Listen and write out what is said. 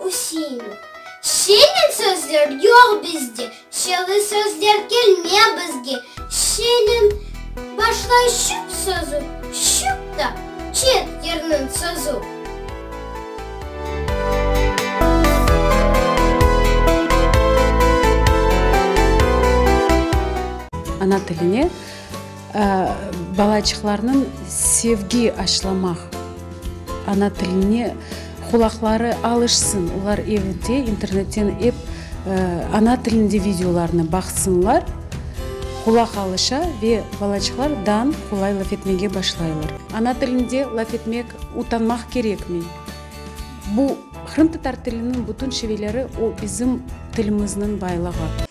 Üseinov. Şeñen sözler yoq bizde, Şeli sözler kelme bizge. Şeñen başlay şüp sözü, Şüp da çet yerniñ sözü. Ana tiline balaçıqlarnıñ sevgi aşlamaq, ana tiline qulaqları alışsın, olar evde internetten ep ana tilinde videolarnı baqsınlar, qulaq alışa ve balaçıqlar dan qolay laf etmege başlaylar. Ana tilinde laf etmek utanmaq kerekmey. Bu qırımtatar tiliniñ bütün şiveleri o bizim tilimizniñ baylığı.